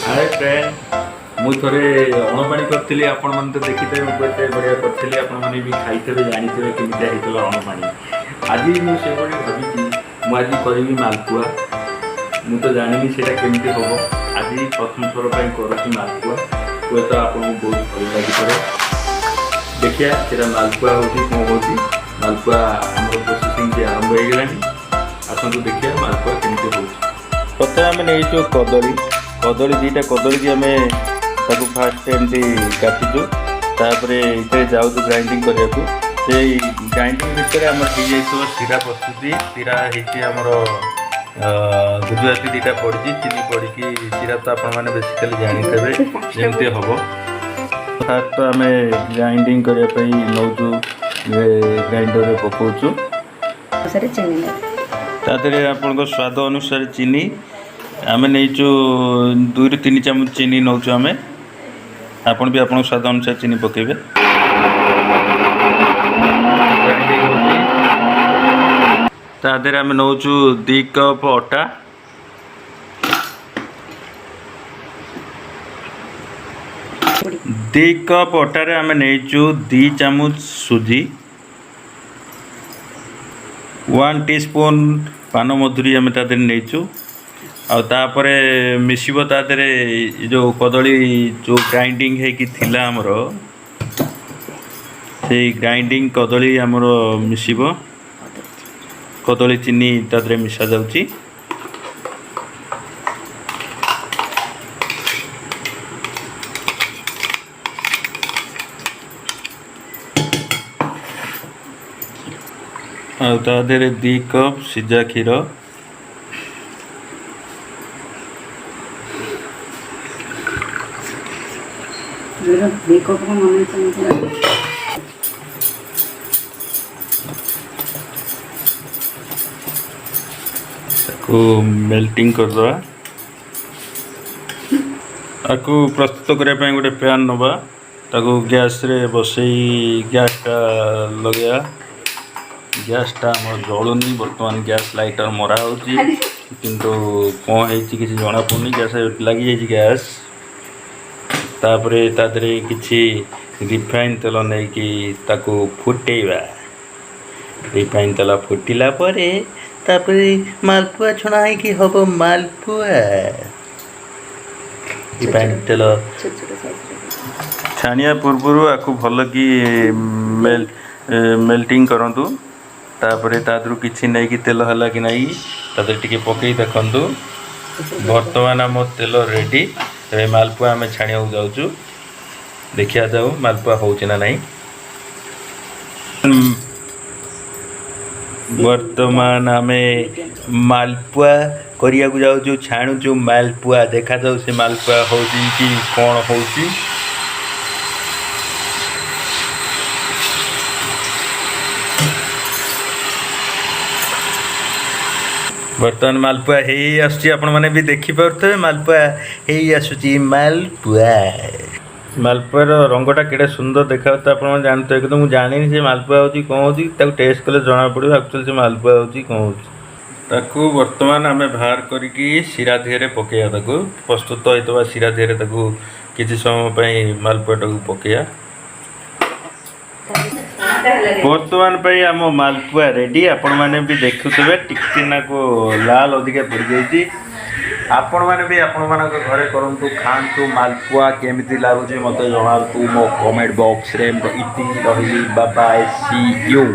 ହାଏ friend, ମୁଁ ଥରେ ଅଣପାଣି କରିଥିଲି। ଆପଣମାନେ ତ ଦେଖିଥିବେ ମୁଁ କେତେ ବଢ଼ିଆ କରିଥିଲି। ଆପଣମାନେ ବି ଖାଇଥିବେ, ଜାଣିଥିବେ କେମିତିଆ ହେଇଥିଲା ଅଣପାଣି। ଆଜି ମୁଁ ସେଭଳି ଭାବିଛି, ମୁଁ ଆଜି କରିବି ମାଲପୁଆ। ମୁଁ ତ ଜାଣିନି ସେଇଟା କେମିତି ହେବ। ଆଜି ପ୍ରଥମ ଥର ପାଇଁ କରୁଛି ମାଲପୁଆ। ହୁଏତ ଆପଣଙ୍କୁ ବହୁତ ଭଲ ଲାଗିପାରେ। ଦେଖିବା ସେଇଟା ମାଲପୁଆ ହେଉଛି କ'ଣ ହେଉଛି। ମାଲପୁଆ ଆମର ପ୍ରୋସେସିଂ ବି ଆରମ୍ଭ ହେଇଗଲାଣି। ଆସନ୍ତୁ ଦେଖିବା ମାଲପୁଆ କେମିତି ହେଉଛି। ପ୍ରଥମେ ଆମେ ନେଇଛୁ କଦଳୀ। କଦଳୀ ଦୁଇଟା କଦଳୀକି ଆମେ ତାକୁ ଫାଷ୍ଟ ଏମିତି କାଟିଛୁ। ତାପରେ ଏଥିରେ ଯାଉଛୁ ଗ୍ରାଇଣ୍ଡିଙ୍ଗ କରିବାକୁ। ସେଇ ଗ୍ରାଇଣ୍ଡିଙ୍ଗ ଭିତରେ ଆମର ହେଇଯାଇଥିବ ଶିରା ପ୍ରସ୍ତୁତି। ଶିରା ହେଇଛି ଆମର, ଗୁଜୁରାତି ଦୁଇଟା ପଡ଼ିଛି, ଚିନି ପଡ଼ିକି। ଶିରା ତ ଆପଣମାନେ ବେସିକାଲି ଜାଣିଥିବେ ଯେମିତି ହେବ। ଫାଷ୍ଟ ତ ଆମେ ଗ୍ରାଇଣ୍ଡିଙ୍ଗ କରିବା ପାଇଁ ନେଉଛୁ, ଗ୍ରାଇଣ୍ଡରରେ ପକାଉଛୁ। ଅନୁସାରେ ଚିନି ନେବେ। ତା ଦେହରେ ଆପଣଙ୍କ ସ୍ୱାଦ ଅନୁସାରେ ଚିନି ଆମେ ନେଇଛୁ। 2ରୁ 3 ଚାମଚ ଚିନି ନେଉଛୁ ଆମେ। ଆପଣ ବି ଆପଣଙ୍କ ସ୍ୱାଦ ଅନୁସାରେ ଚିନି ପକାଇବେ। ଗ୍ରାଇଣ୍ଡିଙ୍ଗ ହେଉଛି। ତା ଦେହରେ ଆମେ ନେଉଛୁ 2 କପ୍ ଅଟା। 2 କପ୍ ଅଟାରେ ଆମେ ନେଇଛୁ 2 ଚାମଚ ସୁଜି, 1 ଟି ସ୍ପୁନ୍ ପାନମଧୁରୀ ଆମେ ତା ଦେହରେ ନେଇଛୁ। ଆଉ ତାପରେ ମିଶିବ ତା ଦେହରେ ଏ ଯେଉଁ କଦଳୀ ଯେଉଁ ଗ୍ରାଇଣ୍ଡିଙ୍ଗ ହେଇକି ଥିଲା ଆମର, ସେଇ ଗ୍ରାଇଣ୍ଡିଙ୍ଗ କଦଳୀ ଆମର ମିଶିବ। କଦଳୀ ଚିନି ତା ଦେହରେ ମିଶା ଯାଉଛି। ଆଉ ତା ଦେହରେ 2 କପ୍ ସିଝା କ୍ଷୀର। 2 କପ୍ ମନେ ଚାହୁଁଥିଲା। ତାକୁ ମେଲ୍ଟିଂ କରିଦେବା। ତାକୁ ପ୍ରସ୍ତୁତ କରିବା ପାଇଁ ଗୋଟେ ପ୍ୟାନ୍ ନେବା। ତାକୁ ଗ୍ୟାସ୍ରେ ବସେଇ ଗ୍ୟାସ୍ଟା ଲଗେଇବା। ଗ୍ୟାସ୍ଟା ଆମର ଜଳୁନି ବର୍ତ୍ତମାନ। ଗ୍ୟାସ୍ ଲାଇଟର୍ ମରା ହେଉଛି, କିନ୍ତୁ କ'ଣ ହେଇଛି କିଛି ଜଣାପଡ଼ୁନି। ଗ୍ୟାସ୍ ଲାଗିଯାଇଛି ଗ୍ୟାସ୍। ତାପରେ ତା ଦେହରେ କିଛି ରିଫାଇନ୍ ତେଲ ନେଇକି ତାକୁ ଫୁଟେଇବା। ରିଫାଇନ୍ ତେଲ ଫୁଟିଲା ପରେ ତାପରେ ମାଲପୁଆ ଛଣା ହେଇକି ହେବ ମାଲପୁଆ। ରିଫାଇନ୍ ତେଲ ଛୋଟ ଛୋଟ ସାଇଜ୍ର। ଛାଣିବା ପୂର୍ବରୁ ଆକୁ ଭଲକି ମେଲ୍ଟିଂ କରନ୍ତୁ। ତାପରେ ତା ଦେହରୁ କିଛି ନେଇକି ତେଲ ହେଲା କି ନାହିଁ ତା ଦେହରେ ଟିକେ ପକେଇ ଦେଖନ୍ତୁ। ବର୍ତ୍ତମାନ ଆମ ତେଲ ରେଡ଼ି। ଏବେ ମାଲପୁଆ ଆମେ ଛାଣିବାକୁ ଯାଉଛୁ। ଦେଖିବା ଯାଉ ମାଲପୁଆ ହେଉଛି ନା ନାହିଁ। ବର୍ତ୍ତମାନ ଆମେ ମାଲପୁଆ କରିବାକୁ ଯାଉଛୁ, ଛାଣୁଛୁ ମାଲପୁଆ। ଦେଖାଯାଉ ସେ ମାଲପୁଆ ହେଉଛି କି କ'ଣ ହେଉଛି। ବର୍ତ୍ତମାନ ମାଲପୁଆ ହେଇ ଆସୁଛି। ଆପଣମାନେ ବି ଦେଖିପାରୁଥିବେ, ମାଲପୁଆ ହେଇ ଆସୁଛି। ମାଲପୁଆ, ମାଲପୁଆର ରଙ୍ଗଟା କେଡ଼େ ସୁନ୍ଦର ଦେଖାଯାଉଛି ଆପଣମାନେ ଜାଣୁଥିବେ। କିନ୍ତୁ ମୁଁ ଜାଣିନି ସେ ମାଲପୁଆ ହେଉଛି କ'ଣ ହେଉଛି। ତାକୁ ଟେଷ୍ଟ କଲେ ଜଣାପଡ଼ିବ ଆକ୍ଚୁଆଲି ସେ ମାଲପୁଆ ହେଉଛି କ'ଣ ହେଉଛି। ତାକୁ ବର୍ତ୍ତମାନ ଆମେ ବାହାର କରିକି ଶିରା ଦେହରେ ପକାଇବା। ତାକୁ ପ୍ରସ୍ତୁତ ହେଇଥିବା ଶିରା ଦେହରେ ତାକୁ କିଛି ସମୟ ପାଇଁ ମାଲପୁଆଟାକୁ ପକାଇବା। ବର୍ତ୍ତମାନ ପାଇଁ ଆମ ମାଲପୁଆ ରେଡ଼ି। ଆପଣମାନେ ବି ଦେଖୁଥିବେ, ଟିକେ ନାକୁ ଲାଲ ଅଧିକା ପଡ଼ିଯାଇଛି। ଆପଣମାନେ ବି ଆପଣମାନଙ୍କ ଘରେ କରନ୍ତୁ, ଖାଆନ୍ତୁ ମାଲପୁଆ। କେମିତି ଲାଗୁଛି ମୋତେ ଜଣାନ୍ତୁ ମୋ କମେଣ୍ଟ ବକ୍ସରେ। ଇତି ରହିଲି, ବାଏ, ସି you.